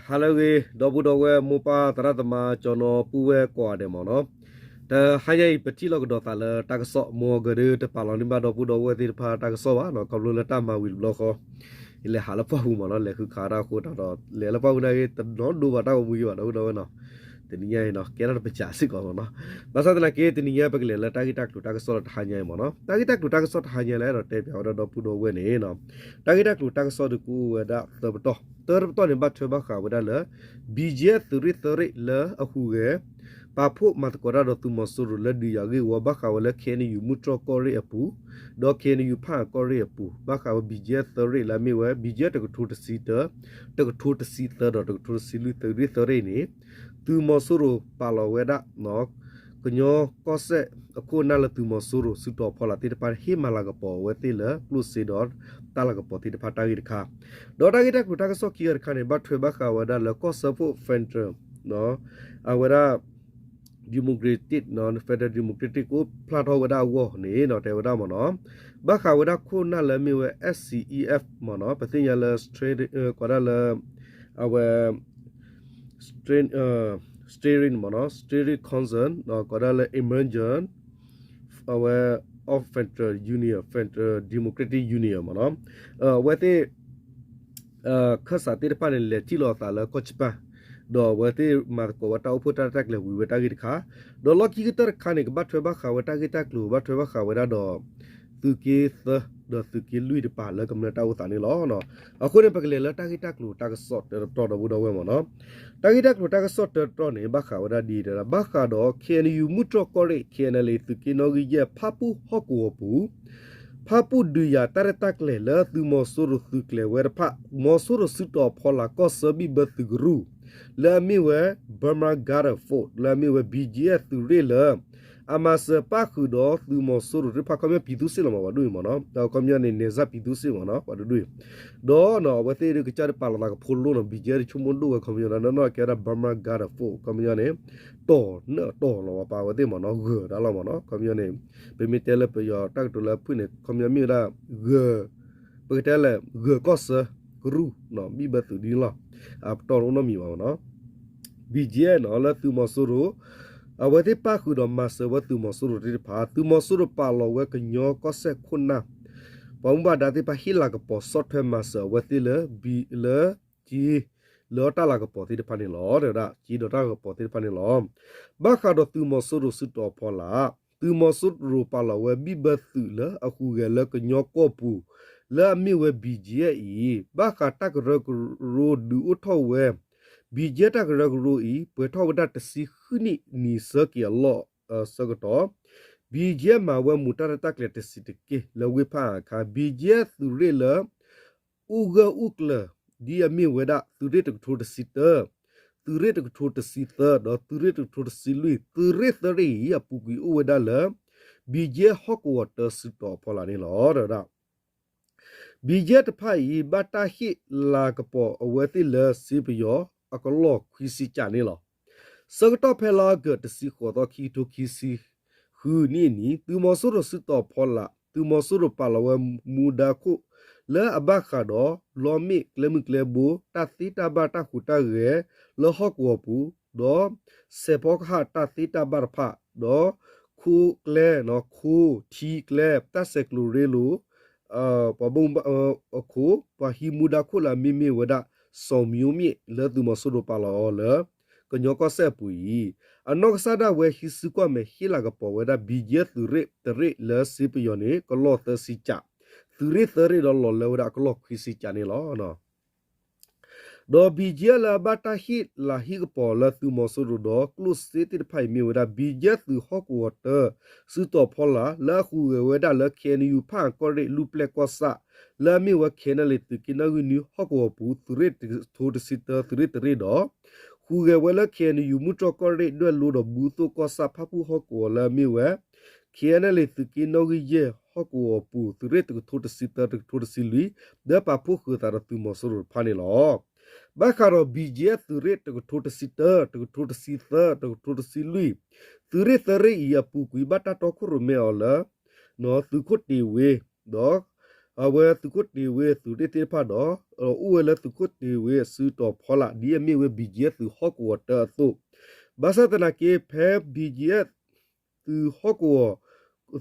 ဟါလၢအဂ့ၤ ဒီပုၢ်ဒီဝဲၢ်မိၢ်ပၢ်သရၣ်သမါ ကၠီနီၤပုၢ်ဝဲၢ်ကိးဂၤဒဲးမ့ၢ်နီၤ, တဟါညါအံၤ ပထံၣ်လိာ်ကဒီးသးလၢတၢ်ကစီၣ် မ့ၢ်အဂ့ၤဒီး တပာ်လီၤန့ၢ်ဘၣ်ဒီပုၢ်ဒီဝဲၢ်သ့ၣ်တဖၣ်တၢ်ကစီၣ်ဘၣ်နီၤ, ခီဖျိလၢတၢ်မၤဝံၤတဘျီဃီ ယလဲၤဟးလၢပှၢ်ပူၤမ့ၢ်နီၤ, လဲၤဃုခးတၢ်အဃိတၢ်ဒီး လဲၤလၢပှၢ်ပူၤန့ၣ်ဂ့ၤ တနီၤဒိဘၣ်တၢ်ဂီၤမူယံၤဘၣ် ဒီပုၢ်ဒီဝဲၢ်နီၤ, တနံၤညါအံၤနီၤ ကဲထီၣ်တပစၢ်စ့ၢ်ကီးမ့ၢ်နီၤ, ဘၣ်ဆၣ်သနာ်က့ တနံၤညါပကလဲၤလၢတၢ်ဂ့ၢ်တၢ်ကျိၤတၢ်ကစီၣ်လၢတဟါညါအံၤမ့ၢ်နီၤ, တၢ်ဂ့ၢ်တၢ်ကျိၤတၢ်ကစီၣ်တဟါညါလၢအဲၣ်ဒိးတဲပၠးဝဲဒၣ်ဒီပုၢ်ဒီဝဲၢ်န့ၣ်နီၤ, တၢ်ဂ့ၢ်တၢ်ကျိၤတၢ်ကစီၣ်ဒုးကအိၣ်ဝဲဒၣ်သၢပတီၢ်, သၢပတီၢ်န့ၣ် ဘၣ်ထွဲဘၣ်ဃးဝဲဒၣ်လၢ ဘံၣ်ကၠံၣ်အဲၣ် သုးရ့ၣ်သၢရ့ၣ်လၢအဟူးဂဲၤ ပာ်ဖှိၣ်မၤသကိးတၢ်ဒီးသုးမီၤစိရိၤလၢဒုးယၤအဂ့ၢ်အဂီၢ် ဘၣ်ဃးဝဲလၢ ခ့ၣ်အဲၣ်ယူၣ် မုၢ်တြီၢ်ကီၢ်ရ့ၣ်အပူၤ, ဒီး ခ့ၣ်အဲၣ်ယူၣ် ဖၣ်အၣ်ကီၢ်ရ့ၣ်အပူၤ ဘၣ်ဃးဝဲ ဘံၣ်ကၠံၣ်အဲၣ် သၢရ့ၣ်လၢအမ့ၢ်ဝဲ ဘံၣ်ကၠံၣ်အဲၣ် တကထိတဆံတၢ, တကထိတဆံသၢဒီး တကထိတဆံလွံၢ် သုးရ့ၣ်သၢရ့ၣ်န့ၣ် သုးမီၤစိရိၤပာ်လီၤဝဲဒၣ် ကညီကီၢ်စဲၣ်အခိၣ်အနၢ်လၢသုးမီၤစိရိၤစုတီၤဖီလာ်သ့ၣ်တဖၣ် ဟ့ၣ်မၤလၤကပီၤအဝဲသ့ၣ်လၢကျိၣ်စ့ဒီးတၢ်လၤကပီၤသ့ၣ်တဖၣ်တၢ်ဂ့ၢ်တခါ, ဒီးတၢ်ဂ့ၢ်တၢ်ကျိၤတၢ်ကစီၣ်ခံဂၤတခါန့ၣ် ဘၣ်ထွဲဘၣ်ဃးဝဲဒၣ်လၢကီၢ်စၢဖှိၣ် federal အဝဲဒၣ် democratic federal democratic ကအိၣ်ဖျါထီၣ်ဝဲဒၣ်အဂီၢ်န့ၣ် တဲဝဲဒၣ်မ့ၢ်နီၤ, ဘၣ်ဃးဝဲဒၣ်ခိၣ်နၢ်လၢအမ့ၢ်ဝဲ SCEF မ့ၢ်နီၤ, ပသ့ၣ်ညါလၢ ကိးဒၣ်လၢ အဝဲ steering မ့ၢ်နီၤ, steering council ကိးဒၣ်လၢ emergence အဝဲ of Federal Union, Federal Democratic Union မ့ၢ်နီၤ, အဝဲသ့ၣ် ခၢၣ်စးသ့ၣ်တဖၣ်န့ၣ် လဲၤထံၣ်လိာ်အသးလၢကီၢ်ကၠပၣ်, ဒီးအဝဲသ့ၣ်မၤသကိးဝဲတၢ်အိၣ်ဖှိၣ်တၢ်ရဲၣ်တၢ်ကျဲၤဝံၤဝဲတၢ်ဂ့ၢ်တခါ, ဒီးလီၢ်ခံကတၢၢ်တခါန့ၣ် ကဘၣ်ထွဲဘၣ်ဃးဝဲတၢ်ဂ့ၢ်တၢ်ကျိၤ ဘၣ်ထွဲဘၣ်ဃးဝဲဒၣ်ဒီး သုးက့သၢ ဒီးသုးက့လွံၢ်တပၤလၢကမျၢၢ်တၢ်အိၣ်သးန့ၣ်လီၤ. အဃိန့ၣ် ပကလဲၤလၢတၢ်ဂ့ၢ်တၢ်ကျိၤတၢ်ကစီၣ်တၢတတီၤဒီပုၢ်ဒီဝဲၢ်မ့ၢ်နီၤ, တၢ်ဂ့ၢ်တၢ်ကျိၤတၢ်ကစီၣ်တၢတတီၤန့ၣ် ဘၣ်ဃးဝဲဒၣ်ဒ်အံၤတဲဒၣ် ဘၣ်ဃးဒီး ခ့ၣ်အဲၣ်ယူၣ် မုၢ်တြီၢ်ကီၢ်ရ့ၣ် KNLA သုးက့နီၣ်ဂံၢ်ယဲၢ် ဖၣ်ပူၣ်ဟီၣ်ကဝီၤပူၤ ဖၣ်ပူၣ်ဒုးယၤတၢ်ရဲၣ်တၢ်ကျဲၤလၢသုးမီၤစိရိၤသုးကျဲၤဝဲတဖၣ် မီၤစိရိၤစုတီၤဖီလာ်ကီၢ်ဆၢဘံၣ်ဘၢသုးကရူၢ် လၢအမ့ၢ်ဝဲ Burma Garden Force လၢအမ့ၢ်ဝဲ ဘံၣ်ကၠံၣ်အဲၣ် သုးရ့ၣ်လၢ အမၤစၢၤပၣ်ဃုာ်ဒီးသုးမီၤစိရိၤသ့ၣ်တဖၣ် ခီပညီ ပြည်သူ့စစ်လီၤမး ပှၤဒိၣ်အံၤမ့ၢ်နီၤ, ခီပညီန့ၣ် နယ်စပ်ပြည်သူ့စစ်မ့ၢ်နီၤ ပှၤဒိၣ်ဒိၣ်အံၤ, ဒီးအဝဲသ့ၣ်ဒုးကစၢ်ဒုးပာ်လီၤသးကဖိလိၣ်နီၤ ဘံၣ်ကၠံၣ်အဲၣ် ဆိကမိၣ်ဒိၣ်ဝဲ ခီပညီ နီၢ်နီၢ်ကဲဝဲဒၣ် Burma Garden Force ခီပညီန့ၣ် တီၢ်နီၢ်တီၢ်လီၤဝဲပာ်ဝဲသ့ၣ်မ့ၢ်နီၤ ဂၢၤတၢ်လီၤမ့ၢ်နီၤ ခီပညီန့ၣ် ပမ့ၢ်တဲလၢပယီၤတၢ်ကတိၤလၢအဖုၣ်န့ၣ် ခီပညီမ့ၢ်ဝဲဒၣ် ဂၢၤ ပကတဲလဲၣ် ဂၢၤကီၢ်ဆၢ ကရူၢ် ဘံၣ်ဘၢသုးဒ်န့ၣ်လီၤ. အပတီၢ်တအိၣ်နီတမံၤဘၣ်မ့ၢ်နီၤ. ဘံၣ်ကၠံၣ်အဲၣ်နီၤ လၢသုးမီၤစိရိၤ အဝဲသ့ၣ်ပၣ်ဃုာ်ဒီးမၤစၢၤဝဲသုးမီၤစိရိၤသ့ၣ်တဖၣ် သုးမီၤစိရိၤပာ်လီၤဝဲကညီကီၢ်စဲၣ်ခိၣ်နၢ် ပှၤမူဘၣ်ဒါသ့ၣ်တဖၣ်ဟ့ၣ်လၤကပီၤဆီၣ်ထွဲမၤစၢၤအဝဲသ့ၣ်လၢ ဘံၣ် လၢ ကၠံ လၢတၢ်လၤကပီၤသ့ၣ်တဖၣ်န့ၣ်လီၤ. တဲဝဲဒၣ် ကၠံဒီးတၢ်လၤကပီၤသ့ၣ်တဖၣ်န့ၣ်လီၤ. ဘၣ်ဃးဒီးသုးမီၤစိရိၤစုတီၤဖီလာ် သုးမီၤစိရိၤပာ်လီၤဝဲဘံၣ်ဘၢသုးလၢအဟူးဂဲၤလၢကညီကီၢ်ပူၤ လၢအမ့ၢ်ဝဲ ဘံၣ်ကၠံၣ်အဲၣ် အံၤ ဘၣ်ဃးတၢ်ကရၢကရိဒုးအိၣ်ထီၣ်ဝဲ ဘံၣ်ကၠံၣ်အဲၣ် တၢ်ကရၢကရိအံၤ ပှဲၤထီၣ်ဝဲဒၣ်တဆံဃုနံၣ်နံၤဆၢက့ၤအလီၢ်ဆၢကတီၢ် ဘံၣ်ကၠံၣ်အဲၣ် မၤဝဲမူးတၢ်ရဲၣ်တၢ်ကျဲၤတဆံးတက့ၢ်လၢဝ့ၢ်ဖးအါအခါ ဘံၣ်ကၠံၣ်အဲၣ် သုးရ့ၣ်လၢ အိၣ်ဂၢၢ်အိၣ်ကျၢၤ ဒ်အမ့ၢ်ဝဲဒၣ် သုးရ့ၣ်တကထိတဆံတၢ, သုးရ့ၣ်တကထိတဆံသၢ ဒီးသုးရ့ၣ်တကထိတဆံလွံၢ် သုးရ့ၣ်သၢရ့ၣ်အံၤ အပူၤကွံာ်အိၣ်ဝဲဒၣ်လၢ ဘံၣ်ကၠံၣ်အဲၣ် ဟီၣ်ကဝီၤတၢစုတီၤအဖီလာ်န့ၣ်လီၤ. တဲဝဲဒၣ် ဘံၣ်ကၠံၣ်အဲၣ် တဖၣ်အံၤ ဘၣ်တၢ်ဟ့ၣ်လၤကပီၤအဝဲသ့ၣ်လၢစ့ပယီၤအကလီၢ်ခွံဆံကးန့ၣ်လီၤ. ဆၢကတီၢ်ဖဲလါအီကူးတဆံဃိးသီ ခံကထိခံဆံဃုနံၣ်အနံၤ သုးမီၤစိရိၤစုတီၤဖီလာ် သုးမီၤစိရိၤပာ်လီၤဝဲမူဒါခိၣ် လၢအဘၣ်ဃးဒီး လီမ့ၣ်ကျဲမုၢ်ကျဲဘိ တၢ်သ့တၢ်ဘၣ်တၢ်ဟူးတၢ်ဂဲၤ လၢဟီၣ်ကဝီၤပူၤ ဒီး ဆဲးဖီကဟၣ်တၢ်သ့တၢ်ဘၣ်တဖၣ် ဒီး ခိကျဲ ခိထံကျဲ တၢ်ဆဲးကျိးရ့လိာ် ပှၤဘၣ်မူဘၣ်ဒါအခိၣ် ပှၤဟံးမူဒါခိၣ်လၢအမ့မ့ၢ်ဝဲဒၣ် စီၤမံၤမ့ၣ် လၢသုးမီၤစိရိၤပာ်လီၤအီၤလၢ ကညီကီၢ်စဲၣ်အပူၤအံၤ အနီၢ်ကစၢ်ဒၣ်ဝဲဟံးစုကွၢ်မဲာ်ဟ့ၣ်လၤကပီၤဝဲဒၣ် ဘံၣ်ကၠံၣ်အဲၣ် သုးရ့ၣ်တရ့ၣ်လၢစ့ပယီၤန့ၣ် ကလီၢ်သၢဆံကး, သုးရ့ၣ်သၢရ့ၣ်ဒီးလီၤလၢဝဲဒၣ်အကလီၢ်ခွံဆံကးန့ၣ်လီၤ. ဒီး ဘံၣ်ကၠံၣ်အဲၣ် လၢအဘၣ်တၢ်ဟ့ၣ်လၤဟံၣ်ကပီၤလၢသုးမီၤစိရိၤဒီးကျိၣ်စ့သ့ၣ်တဖၣ်အံၤ မ့ၢ်ဝဲဒၣ် ဘံၣ်ကၠံၣ်အဲၣ် သုးဟီၣ်ကဝီၤတၢ စုတီၤဖီလာ် လၢအဟူးဂဲၤဝဲဒၣ်လၢ ခ့ၣ်အဲၣ်ယူၣ် ဖးအၣ်ကီၢ်ရ့ၣ် လူၢ်ပျဲၢ်ကီၢ်ဆၣ် လၢအမ့ၢ်ဝဲ ခ့ၣ်အဲၣ်ယူၣ် သုးက့နီၣ်ဂံၢ်နွံ ဟီၣ်ကဝီၤပူၤ သုးရ့ၣ်တကထိတဆံတၢ သုးရ့ၣ်တရ့ၣ်ဒီး ဟူးဂဲၤဝဲလၢ ခ့ၣ်အဲၣ်ယူၣ် မုၢ်တြီၢ်ကီၢ်ရ့ၣ် ဒွဲၣ်လိဒီးဘူးသိၣ်ကီၢ်ဆၣ် ဖၣ်ပူၣ်ဟီၣ်ကဝီၤလၢအမ့ၢ်ဝဲ ခ့ၣ်အဲၣ်ယူၣ် သုးက့နီၣ်ဂံၢ်ယဲၢ် ဟီၣ်ကဝီၤပူၤ သုးရ့ၣ်တကထိတဆံတၢ တကထိတဆံလွံၢ် လၢပာ်ဖှိၣ်ဃုာ်အသးဒီးသုးမီၤစိရိၤတဖၣ်န့ၣ်လီၤ. ဘၣ်ဃးဒီး ဘံၣ်ကၠံၣ်အဲၣ် သုးရ့ၣ်တကထိတဆံတၢ တကထိတဆံသၢ တကထိတဆံလွံၢ် သုးရ့ၣ်သၢရ့ၣ်အံၤ အပူၤကွံာ်ဘၣ်တၢ်တီခိၣ်ရိၣ်မဲအီၤလၢ သုးခိၣ်တ့ၢ်ဝ့ ဒီး အဝဲသုးခိၣ်တ့ၤဝ့သုးရ့ၣ်သ့ၣ်တဖၣ်ဒီး အိၣ်ဝဲလၢသုးခိၣ်တ့ၤဝ့အစုတီၤဖီလာ် ဒ်အမ့ၢ်ဝဲ ဘံၣ်ကၠံအၣ် သုးဟီၣ်ကဝီၤတၢအသိး, ဘၣ်ဆၣ်သနာ်က့ ဖဲ ဘံၣ်ကၠံအၣ် သုးဟီၣ်ကဝီၤ,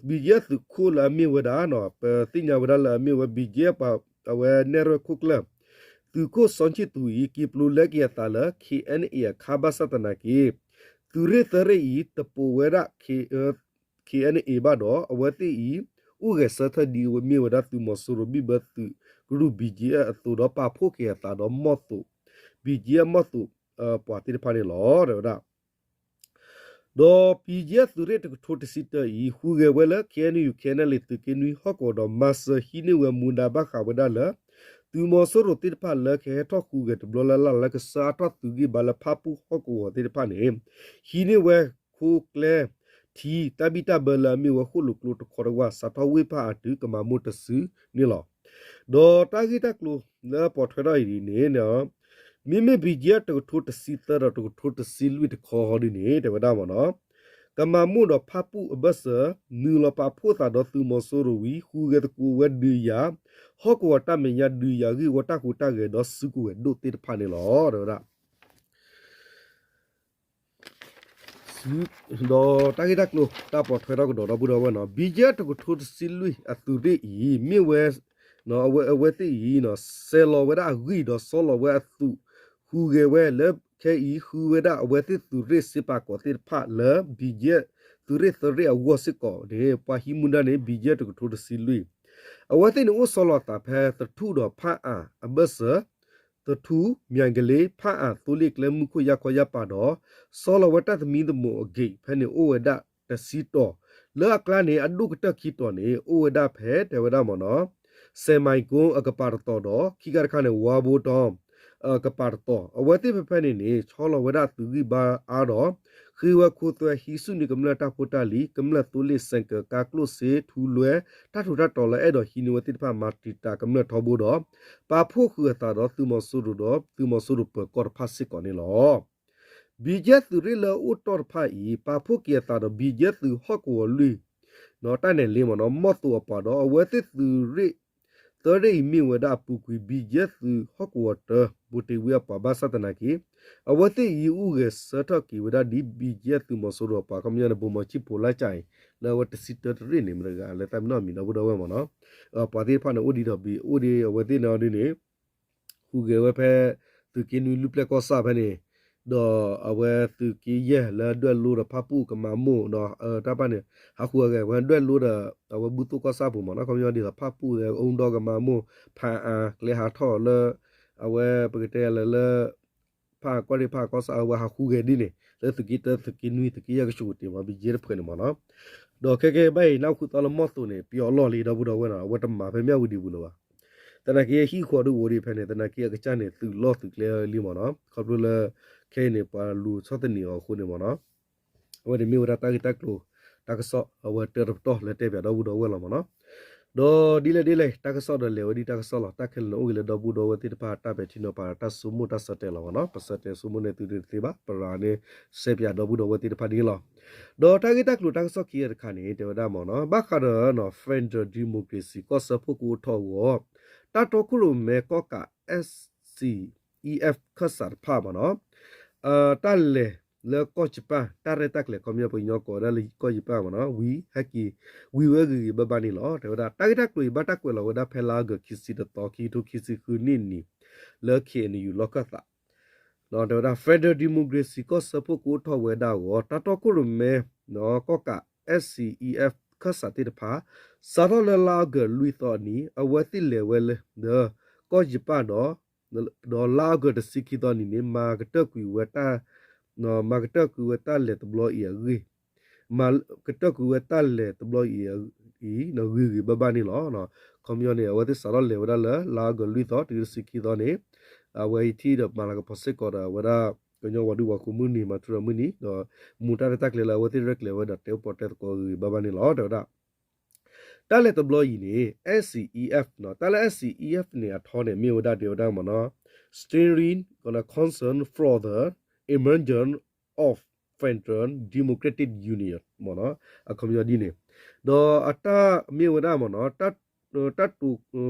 ဘံၣ်ကၠံအၣ် သုးခိၣ်လၢအမ့ၢ်ဝဲဒၣ် ပသ့ၣ်ညါဝဲဒၣ်လၢအမ့ၢ်ဝဲ ဘံၣ်ကၠံအၣ် အဝဲနဲၣ်ရွဲၣ်ခိၣ်ကျၢၢ် သုးခိၣ်စီၤဆံၣ်သူအံၤ က့ၤပျိလၢက့ၤအသးလၢ ခ့ၣ်အဲၣ်ယူၣ် အခါ ဘၣ်ဆၣ်သနာ်က့ သုးရ့ၣ်သၢရ့ၣ်အံၤ တပိာ်ဝဲဒၣ် ခ့ၣ်အဲၣ်ယူၣ် ဘၣ်ဒီး အဝဲသ့ၣ်အံၤ အိၣ်ဂဲၤဆၢထၢၣ်ဒ်အမ့ၢ်ဝဲဒၣ်သုးမီၤစိရိၤ ဘံၣ်ဘၢသုးကရူၢ် ဘံၣ်ကၠံအၣ် အသိးဒီး ပာ်ဖှိၣ်က့ၤအသးဒီးမီၢ်သိး, ဘံၣ်ကၠံအၣ်မီၢ်သိး ပှၤသ့ၣ်တဖၣ်န့ၣ်လီၤ တဲဝဲဒၣ်. ဒီး ဘံၣ်ကၠံအၣ် သုးရ့ၣ်တကထိတဆံတၢအံၤ ဟူးဂဲၤဝဲလၢ ခ့ၣ်အဲၣ်ယူၣ် ခ့ၣ်အဲၣ်ယူၣ် သုးက့နွံဟီၣ်ကဝီၤဒီး မၤစၢၤဟံးန့ၢ်ဝဲမူဒါဘၣ်ဃးဝဲဒၣ်လၢ သုးမီၤစိရိၤသ့ၣ်တဖၣ်လၢကဟဲထီၣ်ဟူးဂဲၤတဘျီလၢ်လၢ် လၢကဆှၢအါထီၣ်သုးဂံၢ်ဘါလၢဖၣ်ပူၣ်ဟီၣ်ကဝီၤသ့ၣ်တဖၣ်န့ၣ် ဟံးန့ၢ်ဝဲ ခိကျဲ ထံ တၢ်ဘံၣ်တၢ်ဘၢလၢအမ့ၢ်ဝဲဃိၣ်လိာ်ကျိတခီတဝၢ် စးထီၣ်ဝ့ၢ်ဖၣ်အတုၤ ကမၤမိၢ်တစုန့ၣ်လီၤ. ဒီးတၢ်ဂ့ၢ်တၢ်ကျိၤလၢပိာ်ထွဲထီၣ်အံၤန့ၣ် မ့မ့ၢ် ဘံၣ်ကၠံအၣ် တကထိတဆံသၢဒီးတကထိတဆံလွံၢ်တခီဒ်န့ၣ် တဲဝဲဒၣ်မ့ၢ်နီၤ, ကမၤမိၢ်ဒီးဖၣ်ပူၣ်အဘၢၣ်စၢၤ နုာ်လီၤပာ်ဖှိၣ်သးဒီးသုးမီၤစိရိၤဝံၤ ဟူးဂဲၤသကိးဝဲဒုးယၤ ဟီၣ်ကဝီၤတၢ်မဲာ်ညါ ဒုးယၤဂ့ၢ်ဝီတၢ်ဟူးတၢ်ဂဲၤဒီးစုကဝဲၤဒိၣ်သ့ၣ်တဖၣ်န့ၣ်လီၤ တဲဝဲဒၣ်. ဒီးတၢ်ဂ့ၢ်တၢ်ကျိၤ တၢ်ပိာ်ထွဲထီၣ်ကဒီးဒီပုၢ်ဒီဝဲၢ်နီၤ, ဘံၣ်ကၠံအၣ် တကထိတဆံလွံၢ်အသုးရ့ၣ်အံၤ မ့ၢ်ဝဲ အဝဲသ့ၣ်အံၤ ဆဲးလီၤဝဲဒၣ်အဂံၢ်ဒီးဆီလီၤဝဲအသုး ဟူးဂဲၤဝဲလၢခဲအံၤ ဃုဝဲဒၣ်အဝဲသ့ၣ်သုးရ့ၣ်စ့ပာ်ကီၤသ့ၣ်တဖၣ်လၢ ဘံၣ်ကၠံအၣ် သုးရ့ၣ်သၢရ့ၣ်အဂီၢ်စ့ၢ်ကီးန့ၣ် ပှၤဟံးမူဒါန့ၣ် ဘံၣ်ကၠံအၣ် တကထိတဆံလွံၢ် အဝဲသ့ၣ်န့ၣ်အိၣ်ဆီလီၤအသးဖဲသထူၣ်ဒီးဖၣ်အၣ်အဘၢၣ်စၢၤ, သထူၣ်, မၠဲၣ်ကလ့, ဖၣ်အၣ် သိလ့ၣ်ကျဲမုၢ်ခိၣ်ယၢ်ခီယၢ်ပၤဒီး ဆီလီၤဝဲတၢ်သမံသမိးအဂ့ၢ် ဖဲန့ၣ်အိၣ်ဝဲဒၣ်တဆံတီၤ, လၢအကျါန့ၣ် အဒိၣ်ကတၢၢ်ခံတီၤန့ၣ် အိၣ်ဝဲဒၣ်ဖဲတဲဝဲဒၣ်မ့ၢ်နီၤ စဲးမၤကီ အကပၤတတီၤဒီး ခံခါတခါန့ၣ် ဝါဘိတီ အကပၤတတီၤ, အဝဲသ့ၣ်ဖဲဖဲန့ၣ်န့ၣ် ဆီလီၤဝဲဒၣ်သုးဂံၢ်ဘါအါဒီး ဃ့ဝဲခိသွဲဟံးဆူၣ်န့ၢ်ကမျၢၢ်တၢ်ဖိတၢ်လံၤ, ကမျၢၢ်သိလ့ၣ် စဲးကၢ ကါကျိၣ်စ့ ထူလွဲ တၢ်ထူးတၢ်တီၤလၢအဲၣ်ဒိးဟံးန့ၢ်ဝဲသ့ၣ်တဖၣ် မၤတံာ်တာ်ကမျၢၢ်ထီဘိဒီး ပာ်ဖှိၣ်ဃုာ်အသးဒီးသုးမီၤစိရိၤဒီး သုးမီၤစိရိၤပၢၤကီၢ်တဖၣ်စ့ၢ်ကီးန့ၣ်လီၤ. ဘံၣ်ကၠံအၣ် သုးရ့ၣ်လၢအအိၣ်တီၢ်တဖၣ်အံၤ ပာ်ဖှိၣ်က့ၤအသးဒီး ဘံၣ်ကၠံအၣ် သုးဟီၣ်ကဝီၤလွံၢ် တၢ်နဲၣ်လ့မ့ၢ်နီၤ မီၢ်သိးအပှၤဒီး အဝဲသ့ၣ်သုးရ့ၣ် သၢရ့ၣ်အံၤမ့ၢ်ဝဲဒၣ်အပူၤကွံာ် ဘံၣ်ကၠံအၣ် သုးဟီၣ်ကဝီၤတၢ ဘိးတ့ၢ်ဝံအပှၤ ဘၣ်ဆၣ်သနာ်က့ အဝဲသ့ၣ်အံၤအိၣ်ဂဲၤဆၢထၢၣ်က့ၤဝဲဒၣ်ဒ် ဘံၣ်ကၠံအၣ် သုးမီၤစိရိၤအပှၤ ခီပညီန့ၣ် ဗိုလ်မှူးချစ် ဗိုလ်လၢကၠံအံၤ လၢအဝဲတဆံတၢတရ့ၣ်န့ၣ် မတဂၤလၢတၢ်မ့ၢ်နီၢ်မံၤဒီပုၢ်ဒီဝဲၢ်မ့ၢ်နီၤ ပှၤသ့ၣ်တဖၣ်န့ၣ် အိၣ်ဒံးဒီးဘံၣ် အိၣ်ဒံးအဝဲသ့ၣ်န့ၣ်ဒ်န့ၣ် ဟူးဂဲၤဝဲဖဲ သုးက့နွံလွံၢ်ပျဲၢ်ကီၢ်ဆၣ်ဖဲန့ၣ် ဒီးအဝဲသုးက့ယဲၢ်လၢဒွဲၣ်လိဒီးဖၣ်ပူၣ်ကမၤမိၢ်ဒီး တၢ်ပၢ်န့ၣ် ဟးဟူးဂဲၤဝဲဒွဲၣ်လိဒီး အဝဲဘူၣ်သိၣ်ကီၢ်ဆၣ်ပူၤမ့ၢ်နီၤ ခီပညီဒ်သိးဖၣ်ပူၣ်လၢအူဒီကမၤမိၢ် ဖးအါ ကျဲဟးထီၣ်လၢ အဝဲပကတဲလၢလၢ ဖၣ်ကွၢ်ရ့ၣ်ဖၣ်ကီၢ်ဆၣ် အဝဲဟးဟူးဂဲၤဒ်န့ၣ် လၢသုးက့တၢ သုးက့နွံ သုးက့ယဲၢ်ကဆူးကတ့ၢ်မ့ၢ် ဘံၣ်ကၠံအၣ်တဖုန့ၣ်မ့ၢ်နီၤ ဒီးခဲကဲဘၣ်အံၤ နၢ်ဟူသီလၢမီၢ်သိးန့ၣ် ပယီၤအလီၢ်လံ ဒီပုၢ်ဒီဝဲၢ်နီၤ အဝဲတမၤဖဲမၠၣ်ဝတံၤပူၤလၢၤဘၣ် သနာ်က့ဟံၣ်ဃီဒုအိၣ်ဒံးဖဲန့ၣ် သနာ်က့အကစၢ်န့ၣ် သုးလီၢ်သုးကျဲလံမ့ၢ်နီၤ ခီဖျိလၢ ခဲအံၤန့ၣ် ပှၤလူၤဆီၣ်သနံးအီၤအဃိန့ၣ်မ့ၢ်နီၤ အဝဲန့ၣ်မ့ၢ်ဝဲဒၣ်တၢ်ဂ့ၢ်တၢ်ကျိၤ တၢ်ကစီၣ် အဝဲတၢတပတီၢ်လၢတဲပၠးဒီပုၢ်ဒီဝဲၢ်လီၤမ့ၢ်နီၤ ဒီးဒ်လဲၣ်ဒ်လဲၣ် တၢ်ကစီၣ်ဒီးလဲၤဝဲဒ်တၢ်ကစီၣ်လီၤ တၢ်ခဲလၢာ်န့ၣ်အိၣ်က့ၤလၢဒီပုၢ်ဒီဝဲၢ်သ့ၣ်တဖၣ် တၢ်ပဲာ်ထံနီၤဖး တၢ်ဆိကမိၣ်တၢ်ဆၢတဲာ်လီၤမ့ၢ်နီၤ ပဆၢတဲာ်ဆိကမိၣ်န့ၢ်သုဒ်တသ့ဘၣ် ပရၤန့ၣ် ရှဲပၠးဒီပုၢ်ဒီဝဲၢ်သ့ၣ်တဖၣ်ဒ်န့ၣ်လီၤ ဒီးတၢ်ဂ့ၢ်တၢ်ကျိၤတၢ်ကစီၣ်ခံဂၤတခါန့ၣ် တဲဝဲဒၣ်မ့ၢ်နီၤ ဘၣ်ဃးဒီး Federal Democracy ကီၢ်စၢဖှိၣ်ကအိၣ်ထီၣ်အဂီၢ် တၢ်တီခိၣ်ရိၣ်မဲကီၢ်ကး S C E F ခၢၣ်စးတဖၣ်မ့ၢ်နီၤ တၢ်လဲၤလၢကီၢ်ယပၣ် တၢ်ရဲၣ်တၢ်ကျဲၤခီပညီပကညီကိးဝဲဒၣ်လၢကီၢ်ယပၣ်မ့ၢ်နီၤ ဝံၤဟဲက့ၤ ဝံၤဝဲဂ့ၤဂ့ၤဘၣ်ဘၣ်န့ၣ်လီၤ တဲဝဲဒၣ် တၢ်ဂ့ၢ်တၢ်ကျိၤအံၤ ဘၣ်တၢ်ကွဲးလီၤဝဲဒၣ်ဖဲလါအီကူး ခံဆံတသီ ခံကထိခံဆံဃုနံၣ်န့ၣ် လၢ K N U လီၢ်ခၢၣ်သး တဲဝဲဒၣ် Federal Democracy ကီၢ်စၢဖှိၣ်ကအိၣ်ထီၣ်ဝဲဒၣ်အဂီၢ် တၢ်တီခိၣ်ရိၣ်မဲ ကီၢ်ကး S C E F ခၢၣ်စးသ့ၣ်တဖၣ် စးထီၣ်လၢလါအီကူးလွံၢ်သီအနံၤ အဝဲသ့ၣ်လဲၤဝဲလၢ ဒီးကီၢ်ယပၣ်ဒီး ဒီးလါအီကူးတဆံခံသီနံၤန့ၣ် မၤကတၢၢ်ကွံာ်ဝဲတၢ် မၤကတၢၢ်ကွံာ်ဝဲတၢ်လဲၤတဘျီအံၤအဂ့ၢ် မၤကတၢၢ်ကွံာ်ဝဲတၢ်လဲၤတဘျီအံၤ အံၤ ဂ့ၤဂ့ၤဘၣ်ဘၣ်န့ၣ်လီၤ. ခီပညီန့ၣ် အဝဲသ့ၣ်စးထီၣ်လဲၤဝဲဒၣ်လၢ လါအီကူးလွံၢ်သီ တုၤတဆံခံသီန့ၣ် အဝဲအံၤထံၣ်ဒီးမၤလၤကပီၤစ့ၢ်ကီးဒီးအဝဲဒၣ် ကညီဝၤဒုးဝၤခိၣ်မုၢ်နံၤ မၤထူရၤမုၢ်နံၤ ဒီးမူတၢ်ရဲၣ်တၢ်ကျဲၤလၢအဝဲသ့ၣ်ရဲၣ်ကျဲၤဝဲဒီးတဲအိၣ်ပီတဲသကိးဂ့ၤဂ့ၤဘၣ်ဘၣ်န့ၣ်လီၤ တဲဝဲဒၣ် တၢ်လဲၤတဘျီအံၤန့ၣ် S C E F တၢ်လၢ S C E F န့ၣ် အထီန့ၣ် မ့ၢ်ဝဲဒၣ်တဲဝဲဒၣ်မ့ၢ်နီၤ Steering Concern for the Emergence of Federal Democratic Union မ့ၢ်နီၤ အခီပညီဒ်န့ၣ် ဒီးအတၢ်မ့ၢ်ဝဲဒၣ်မ့ၢ်နီၤ တၢ် တၢ်တိာ်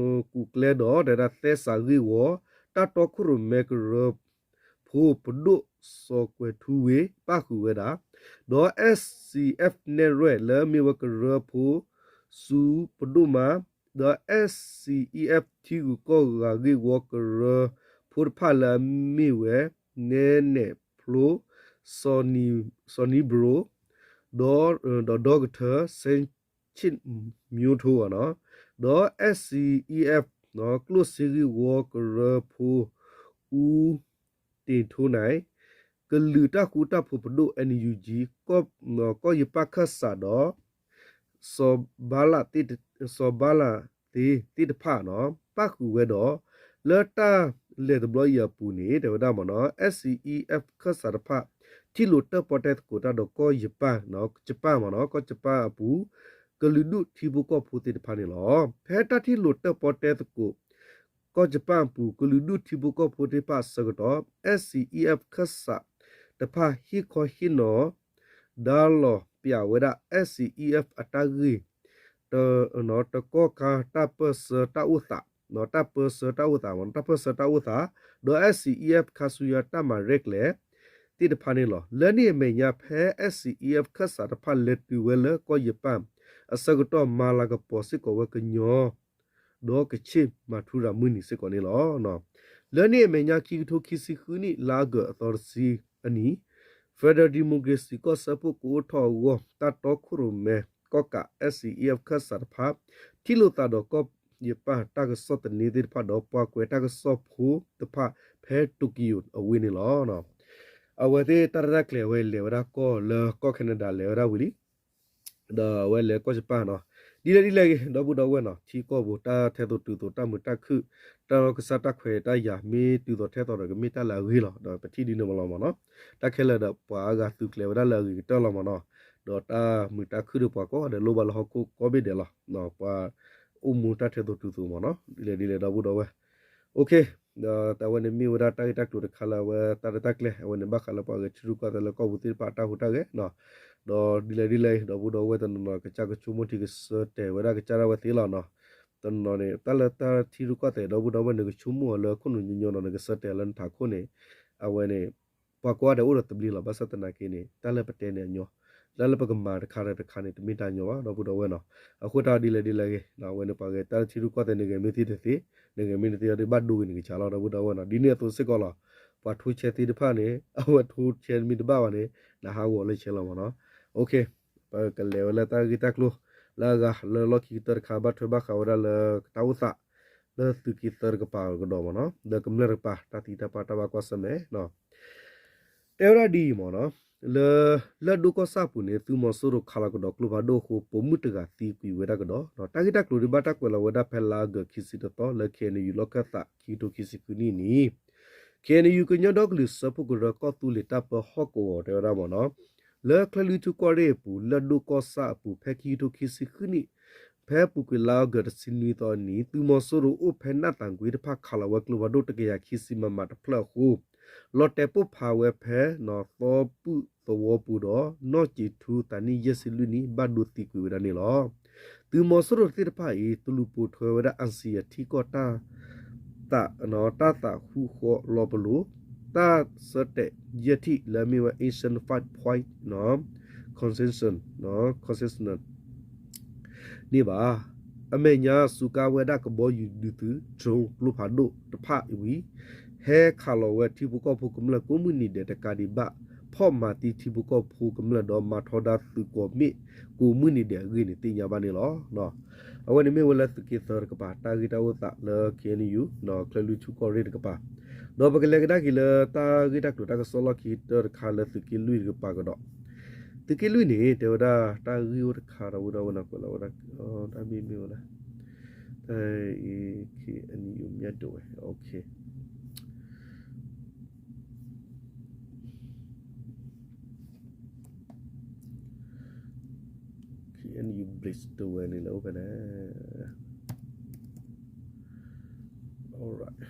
ကူၣ်ကျဲဒီး တဲဝဲဒၣ်သဲစးဂ့ၢ်ဝီ တၢ်တီခိၣ်ရိၣ်မဲကရၢဖိပဒိၣ်စီၤကွဲၤထူဝ့ ပၣ်ဃုာ်ဝဲဒၣ်, ဒီး S C F နဲၣ်ရွဲၣ်လၢအမ့ၢ်ဝဲကရၢဖိ စူၤပဒိၣ်မး, ဒီး S C E F ထံဂုၤကီၢ်ဂၤဂ့ၢ်ဝီကရၢဖိတဖၣ်လၢအမ့ၢ်ဝဲ နဲနဲၣ်ဖျိ စီၤနံဘြိ ဒီး ဒီးဒီကထၢ စဲဆ့ၣ်မၠိထိ ဒီး S C E F ကျိၣ်စ့ဂ့ၢ်ဝီကရၢဖိ အူတ့ၢ်ထိနၢ် ကလုာ်တၢ်ဃူတၢ်ဖိးပဒိၣ် N U G ကီၢ်ယပၣ်ခၢၣ်စးဒီး စီၤဘါလးသ့ၣ်တဖၣ် ပၣ်ဃုာ်ဝဲဒီး လၢတၢ်လဲၤတဘျီအံၤအပူၤန့ၣ် တဲဝဲဒၣ်မ့ၢ်နီၤ S C E F ခၢၣ်စးတဖၣ် ထံၣ်လိာ်တၢၣ်ပီၣ်တဲသကိးတၢ်ဒီးကီၢ်ယပၣ် ယပၣ်မ့ၢ်နီၤ ကီၢ်ယပၣ်အပူၤ ကလုာ်ဒူၣ်ထံဖိကီၢ်ဖိသ့ၣ်တဖၣ်န့ၣ်လီၤ. ဖဲတၢ်ထံၣ်လိာ်တၢၣ်ပီၣ်တဲသကိး ကီၢ်ယပၣ်အပူၤ ကလုာ်ဒူၣ်ထံဖိကီၢ်ဖိသ့ၣ်တဖၣ်အဆၢကတီၢ် S C E F ခၢၣ်စးတဖၣ်ဟ့ၣ်ခီဟ့ၣ်နီၤ ဒါလီၤပျးဝဲဒၣ် S C E F အတၢ်ဂ့ၢ် တကီၢ်ခါတၢ်ပၢၢ်ဆၢတၢ်အိၣ်သး တၢ်ပၢၢ်ဆၢတၢ်အိၣ်သး တၢ်ပၢၢ်ဆၢတၢ်အိၣ်သး ဒီး S C E F ခါဆူညါတၢ်မၤရဲၣ်ကျဲၤသ့ၣ်တဖၣ်န့ၣ်လီၤ. လၢန့ၣ်အမဲာ်ညါဖဲ S C E F ခၢၣ်စးတဖၣ်လဲၤတုၤဝဲလၢကီၢ်ယပၣ် အဆၢကတီၢ်မၤလၤကပီၤစ့ၢ်ကီးဝဲကညီ ဒီးကခ့ၣ်မၤထူရၤမုၢ်နံၤစ့ၢ်ကီးန့ၣ်လီၤ. လၢန့ၣ်အမဲာ်ညါခံကထိခံဆံဃုနံၣ် လါအီကူးအသီတဆံအနံၤ Federal Democracy ကီၢ်စၢဖှိၣ်ကအိၣ်ထီၣ်အဂီၢ် တၢ်တီခိၣ်ရိၣ်မဲကီၢ်ကး S C E F ခၢၣ်စးတဖၣ် ထံၣ်လိာ်သးဒီးကီၢ်ယပၣ်တၢ်ကစီၣ်သန့သ့ၣ်တဖၣ်ဒီးပှၤကွဲးတၢ်ကစီၣ်ဖိတဖၣ် ဖဲ Tokyo အဝ့ၢ်န့ၣ်လီၤ. အဝဲသ့ၣ်တၢ်ရဲၣ်တၢ်ကျဲၤအဝဲလဲၤဝဲဒၣ်ကီၢ်လၢကီၢ် Canada လဲၤဝဲဒၣ်ဝံၤလံ ဒီးအဝဲလဲၤကီၢ်ယပၣ်နီၤ ဒ်လဲၣ်ဒ်လဲၣ်ဂ့ၤ ဒီပုၢ်ဒီဝဲၢ်နီၤ ထံကီၢ်ပူၤတၢ်ထဲသိးတုၤသိးတၢ်မုာ်တၢ်ခုၣ် တၢ်ကစၢ်တၢ်ခွဲးတၢ်ယာ်မ့ၢ်တုၤသိးထဲသိးဒီးကမ့ၢ်တၢ်လၢအဂ့ၤလီၤ ဒီးပထံၣ်ဒ်န့ၣ်မးလီၤမ့ၢ်နီၤ တၢ်ခဲလၢာ်ဒီးပှၤအါဂၤသုးကျဲၤဝဲဒၣ်လၢအဂ့ၤကတၢၢ်လီၤမ့ၢ်နီၤ ဒီးတၢ်မုာ်တၢ်ခုၣ်ဒီးပှၤကိးဂၤဒဲးလိၣ်ဘၣ်လၢဟီၣ်ခိၣ်ကိးဘ့ၣ်ဒဲးလီၤ ပှၤအိၣ်မူတၢ်ထဲသိးတုၤသိးမ့ၢ်နီၤ ဒ်လဲၣ်ဒ်လဲၣ်ဒီပုၢ်ဒီဝဲၢ် OK ဒီးတၢ်ဝဲန့ၣ်မ့ၢ်ဝဲဒၣ်တၢ်ဂ့ၢ်တၢ်ကျိၤတခါလၢအဝဲတၢ်ရဲၣ်တၢ်ကျဲၤ အဝဲန့ၣ်ဘၣ်ဃးလၢပှၤဂဲၤထံရူၢ်ကီၢ်သဲးလၢကီၢ်ပူၤသ့ၣ်တဖၣ်အတၢ်ဟူးတၢ်ဂဲၤနီၤ ဒီးဒ်လဲၣ်ဒ်လဲၣ်အံၤ ဒီပုၢ်ဒီဝဲၢ်တနီၤနီၤ ကစၢ်ကဆိကမိၣ်ထံကဆၢတဲာ်ဝဲဒၣ်ကစၢ်ဒၣ်ဝဲသ့လီၤနီၤ တနီၤနီၤန့ၣ် တၢ်လၢတၢ်ထံရူၢ်ကီၢ်သဲး ဒီပုၢ်ဒီဝဲၢ်နကဆိကမိၣ်အီၤလၢခိၣ်နူာ်ညီညီနီၤ နကဆၢတဲာ်လၢနထးခိၣ်န့ၣ် အဝဲန့ၣ် ပှၤကိးဂၤဒဲးအိၣ်ဒီးသဘျ့လီၤ ဘၣ်ဆၣ်သနာ်က့န့ၣ် တၢ်လၢပတဲန့ၣ်အညီ တၢ်လၢပကမၤတခါဒီးတခါန့ၣ် တမ့ၢ်တၢ်ညီဘၣ် ဒီပုၢ်ဒီဝဲၢ်နီၤ အဃိတၢ်ဒ်လဲၣ်ဒ်လဲၣ်ဂ့ၤ အဝဲန့ၣ်ပှၤဂဲၤတၢ်လၢထံရူၢ်ကီၢ်သဲးန့ၣ် ဂဲၤမ့ၢ်သ့တသ့ နဂဲၤမ့ၢ်တသ့အီၤဒ်ဘၣ်ဒိဂ့ၤနကစၢ်လီၤ ဒီပုၢ်ဒီဝဲၢ်နီၤ ဒ်န့ၣ်အသိးစ့ၢ်ကီးလီၤ ပှၤထိဆဲသ့ၣ်တဖၣ်န့ၣ် အဝဲထိဆဲမ့ၢ်တဘၣ်ဘၣ်န့ၣ် နဟးဂီၤလၢဆဲလီၤမ့ၢ်နီၤ OK ပကလဲၤဝဲလၢတၢ်ဂ့ၢ်တၢ်ကျိၤ လၢအဂၤလၢလီၢ်ခံကတၢၢ်တခါ ဘၣ်ထွဲဘၣ်ဃးဝဲဒၣ်လၢတၢ်အိၣ်သး လၢသုးက့သၢတကပၤကဒီးမ့ၢ်နီၤ လၢကမျၢၢ်တကပၤ တၢ်သံတၢ်ပှၢ်တၢ်ဘၣ်ကွၢ်ဆၢၣ်မဲာ် တဲဝဲဒၣ်ဒ်အံၤမ့ၢ်နီၤ လၢ လၢၢ်ဒိၣ်ကီၢ်ဆၣ်အပူၤန့ၣ် သုးမီၤစိရိၤခးလီၤကဒီးကျိဖးဒိၣ်အဃိ ပိာ်မုၣ်တဂၤသံကွံာ်ဝဲဒၣ်ကဒီး တၢ်ဂ့ၢ်တၢ်ကျိၤဒ်ဘၣ်တၢ်ကွဲးလီၤဝဲဒၣ်ဖဲလါအီကူးခံဆံတသီ လၢ K N U လီၢ်ခၢၣ်သး ခံကထိခံဆံဃုနံၣ်န့ၣ် K N U ကညီဒီကလုာ်စၢဖှိၣ်ကရၢကီၢ်သူလ့ၤတၢ်ပၢဟီၣ်ကဝီၤတဲဝဲဒၣ်မ့ၢ်နီၤ လၢချၢၣ်လွံၢ်ထူၣ်ကီၢ်ရ့ၣ်အပူၤ လၢၢ်ဒိၣ်ကီၢ်ဆၣ်အပူၤ ဖဲခံကထိခံဆံဃုနံၣ် ဖဲအပူၤကွံာ်လါအီကူးတဆံနွံသီအနံၤ သုးမီၤစိရိၤအိၣ်ဖဲနၢ်သၣ်ကွ့တဖၣ်ခးလီၤဝဲကျိဖးဒိၣ်တကယၤခံဆံ မမ တဖျၢၣ်အဃိ လီၤတဲာ်ပိၢ်ဖးဝဲဖဲ သီပုၢ်သဝီပူၤဒီး နီၢ်စံးထူသးနံၣ်ယဲၢ်ဆံလွံၢ်နံၣ် ဘၣ်ဒိသံကွံာ်ဝဲဒၣ်န့ၣ်လီၤ. သုးမီၤစိရိၤသ့ၣ်တဖၣ်အံၤ တလူၤပိာ်ထွဲဝဲဒၣ် အၣ်စံၣ်ယၣ်ထံကီၢ် တၢ်သး တၢ်သးဟူဃီလီၤပလိာ် တၢ်ဆၢတဲာ်ယဲၢ်ထံၣ်လၢအမ့ၢ်ဝဲ Asian Five Point Consensus န့ၣ်ဘၣ်. အမဲာ်ညါစူးကါဝဲဒၣ်ကဘီယူၤဒုးသုး drone ကျိဖးဒိၣ်တဖၣ်ဝံၤ ဟဲခးလီၤဝဲထံဖိကီၢ်ဖိကမျၢၢ်ကိးမုၢ်နံၤဒဲးတကးဒံးဘၣ် ဖီၣ်မၤသံထံဖိကီၢ်ဖိကမျၢၢ်ဒီး မၤထီဒါသုးကိးမ့ၣ်ကိးမုၢ်နံၤဒဲးအဂ့ၢ်န့ၣ် သ့ၣ်ညါဘၣ်န့ၣ်လီၤ. အဝဲန့ၣ်မ့ၢ်ဝဲလၢသုးက့သၢတကပၤ တၢ်ဂ့ၢ်တၢ်အိၣ်သးလၢ K N U ချၢၣ်လွံၢ်ထူၣ်ကီၢ်ရ့ၣ်တကပၤ ဒီးပကလဲၤကဒါက့ၤလၢတၢ်ဂ့ၢ်တၢ်ကျိၤတၢ်ကစီၣ်လီၢ်ခံကတၢၢ်တခါလၢသုးက့လွံၢ်တကပၤကဒီး သုးက့လွံၢ်န့ၣ် တဲဝဲဒၣ်တၢ်ဂ့ၢ်အိၣ်တခါဒီး ဝဲဒၣ်ဝဲနကွဲးလီၤဝဲဒၣ် တၢ်မ့ၢ်မ့ၢ်ဝဲဒၣ် တၢ်အံၤ K N U မြတ်တော်ဝဲ OK K N U bridge တဝဲန့ၣ်လၢအိၣ်ဖဲန့ၣ် alright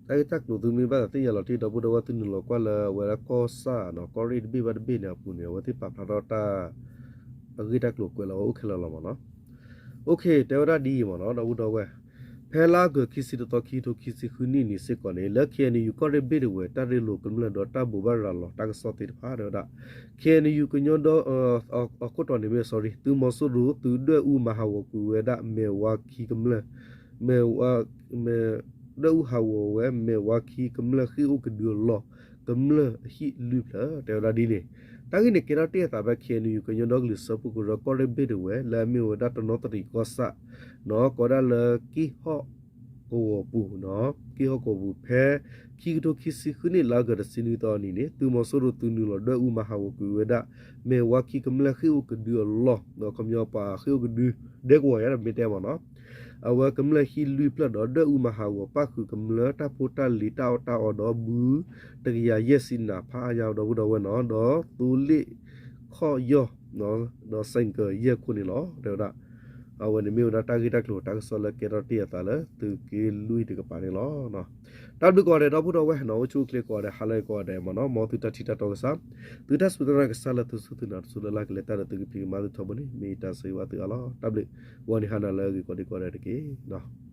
တၢ်ဂ့ၢ်တၢ်ကျိၤသုမ့ၢ်ဘၣ်သးသ့ၣ်ညါလီၤတံၢ် ဒီပုၢ်ဒီဝဲၢ်သုနုာ်လီၤကွၢ်လၢအဝဲဒၣ်ကီၢ်ဆၣ်နီၤ ကီၢ်ရ့ၣ်တဘ့ၣ်ဘၣ်တဘ့ၣ်န့ၣ်အပူၤန့ၣ် အဝဲသ့ၣ်ပာ်ဖျါထီၣ်တၢ် အဂ့ၢ်တၢ်ကျိၤကွဲးလီၤဝဲအိၣ်ခဲလၢာ်လီၤမ့ၢ်နီၤ. အိၣ်ခ့ တဲဝဲဒၣ်ဒ်အံၤမ့ၢ်နီၤ ဒီပုၢ်ဒီဝဲၢ်, ဖဲလါအီကူးခံဆံတသီ ခံကထိခံဆံဃုနံၣ်န့ၣ်စ့ၢ်ကီးန့ၣ် လၢ ခ့ၣ်အဲၣ်ယူၣ် ကီၢ်ရ့ၣ်ဘ့ၣ်ဒဝဲး တၢ်ရ့လိာ်ကမျၢၢ်ဒီးတၢ်ဘိးဘၣ်ရၤလီၤတၢ်ကစီၣ်သ့ၣ်တဖၣ် တဲဝဲဒၣ် ခ့ၣ်အဲၣ်ယူၣ် ကညီဒီ အခိၣ်တီန့ၣ်မ့ၢ် sorry သုးမီၤစိရိၤ သုးဒွဲၣ်အူမၤဟးဂီၤကွံာ်ဝဲဒၣ် မဲာ်ဝါခံကမျၢၢ် မဲာ်ဝါ ဒွဲၣ်အူဟးဂီၤဝဲ မဲာ်ဝါခံကမျၢၢ်ဃ့ၢ်အိၣ်ကဒုအလီၢ် ကမျၢၢ်အဟံၣ်လွံၢ်ဖျၢၣ် တဲဝဲဒၣ်ဒ်န့ၣ်. တၢ်ဂ့ၢ်န့ၣ်ကဲထီၣ်တ့ၢ်အသးဖဲ ခ့ၣ်အဲၣ်ယူၣ် ကညီဒီကလုာ်စၢဖှိၣ်ကရၢ ကီၢ်ရ့ၣ်ဘ့ၣ်ဒဝဲး လၢအမ့ၢ်ဝဲဒၣ်တနီသရံၣ်ကီၢ်ဆၣ် နီၤ ကိးဒၣ်လၢက့ၢ်ဟီၣ်ကဝီၤပူၤနီၤ က့ၢ်ဟီၣ်ကဝီၤပူၤ ဖဲခံကထိခံဆံဃုနံၣ် လါအီကူးတဆံနွံသီအနံၤန့ၣ် သုးမီၤစိရိၤသုးနုာ်လီၤဒွဲၣ်အူမၤဟးဂီၤကွံာ်ဝဲဒၣ် မဲာ်ဝါခံကမျၢၢ်ဃ့ၢ်အိၣ်ကဒုအလီၢ် ဒီးခီပညီပှၤဃ့ၢ်အိၣ်ကဒု ဒဲကဝီၤယါဒီးမ့ၢ်တဲမ့ၢ်နီၤ အဝဲကမျၢၢ်ဟံၣ်လွံၢ်ဖျၢၣ်ဒီးဒွဲၣ်အူမၤဟးဂီၤပၣ်ဃုာ်ကမျၢၢ်တၢ်ဖိတၢ်လံၤတၢ်အီၣ်တၢ်အီဒီးဘု တကယၤယဲၢ်ဆံနးဖးအါညါ ဒီပုၢ်ဒီဝဲၢ်နီၤ ဒီးသိလ့ၣ်ခီၣ်ယီၢ် ဒီးစဲကၢၤယဲၢ်ခိၣ်န့ၣ်လီၤ တဲဝဲဒၣ်. အဝဲန့ၣ်မ့ၢ်ဝဲဒၣ်တၢ်ဂ့ၢ်တၢ်ကျိၤတၢ်ကစီၣ်လၢကဲထီၣ်တ့ၢ်အသးလၢသုးက့လွံၢ်တကပၤန့ၣ်လီၤ. တၢ်ဘျုးကိးဂၤဒဲး ဒီပုၢ်ဒီဝဲၢ်နီၤ အိၣ်ဆူၣ်အိၣ်ချ့ကိးဂၤဒဲး ဟါလၢအဂ့ၤကိးဂၤဒဲးမ့ၢ်နီၤ မ်သုတၢ်ထံၣ်တၢ်တီကစၢ် သုတၢ်စူၢ်တၢ်နာ်ကစၢ်လၢသုစူၢ်သုနာ်တစူၢ်လၢ်လၢ်ကလဲၤတၢ်ဒီးသုကဖံးကမၤသုထီဘိန့ၣ် မ့ၢ်တၢ်ဆိၣ်ဂ့ၤဘၣ်သုအါလီၤ. တၢ်ဘျုး ဂီၤနံၤဟါနၤလၢအဂ့ၤကိးဒံကိးဂၤဒဲးတက့ၢ်.